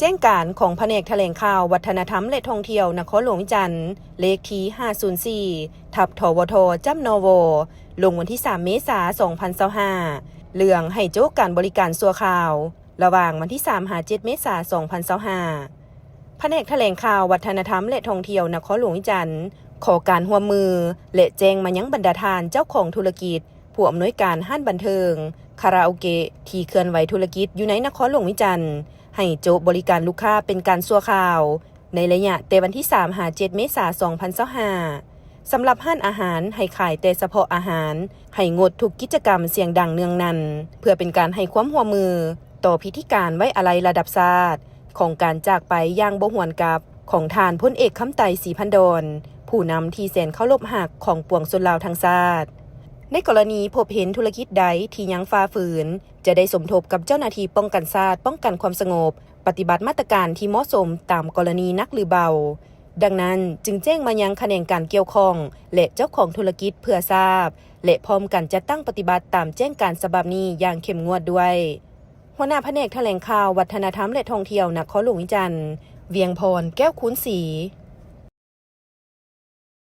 ແຈ້ງການຂອງພະແນກຖະແຫຼງຂ່າວ ວັດທະນະທຳ ແລະ ທ່ອງທ່ຽວນະຄອນຫຼວງວຽງຈັນ ເລກທີຫ້າສູນສີ່ ທັບ ທວທ ຈ້ຳ ນວ ລົງວັນທີສາມເມສາ ສອງພັນຊາວຫ້າ ເລື່ອງໃຫ້ໂຈະການບໍລິການຊົ່ວຄາວ ລະຫວ່າງວັນທີສາມຫາເຈັດເມສາ ສອງພັນຊາວຫ້າ. ພະແນກຖະແຫຼງຂ່າວ ວັດທະນະທຳ ແລະ ທ່ອງທ່ຽວນະຄອນຫຼວງວຽງຈັນ ຂໍການຮ່ວມມື ແລະ ແຈ້ງມາຍັງບັນດາທ່ານເຈົ້າຂອງທຸລະກິດ ຜູ້ອຳນວຍການຮ້ານບັນເທີງ, ຄາຣາໂອເກະ ທີ່ເຄື່ອນໄຫວທຸລະກິດຢູ່ໃນນະຄອນຫຼວງວຽງຈັນ ໃຫ້ໂຈະບໍລິການລູກຄ້າເປັນການຊົ່ວຄາວ ໃນໄລຍະແຕ່ວັນທີສາມຫາເຈັດເມສາ ສອງພັນຊາວຫ້າ. ສຳລັບຮ້ານອາຫານ ໃຫ້ຂາຍແຕ່ສະເພາະອາຫານ, ໃຫ້ງົດທຸກກິດຈະກຳສຽງດັງເນືອງນັ່ນ ເພື່ອເປັນການໃຫ້ຄວາມຮ່ວມມືຕໍ່ພິທີການໄວ້ອາໄລລະດັບຊາດ ຂອງການຈາກໄປຢ່າງບໍ່ຫວນກັບຂອງທ່ານພົນເອກ ຄຳໄຕ ສີພັນດອນ ຜູ້ນຳທີ່ແສນເຄົາລົບຮັກຂອງປວງຊົນລາວທັງຊາດ. ໃນກໍລະນີພົບເຫັນທຸລະກິດໃດທີ່ຍັງຝ່າຝືນ ຈະໄດ້ສົມທົບກັບເຈົ້າໜ້າທີ່ປ້ອງກັນຊາດ, ປ້ອງກັນຄວາມສະຫງົບ, ປະຕິບັດມາດຕະການທີ່ເໝາະສົມຕາມກໍລະນີໜັກ ຫຼື ເບົາ. ດັ່ງນັ້ນ, ຈຶ່ງແຈ້ງມາຍັງຂະແໜງການກ່ຽວຂ້ອງ ແລະ ເຈົ້າຂອງທຸລະກິດເພື່ອຊາບ ແລະ ພ້ອມກັນຈັດຕັ້ງປະຕິບັດຕາມແຈ້ງການສະບັບນີ້ຢ່າງເຂັ້ມງວດດ້ວຍ. ຫົວໜ້າພະແນກຖະແຫຼງຂ່າວ ວັດທະນະທຳ ແລະ ທ່ອງທ່ຽວນະຄອນຫຼວງວຽງຈັນ ວຽງພອນ ແກ້ວຄູນສີ.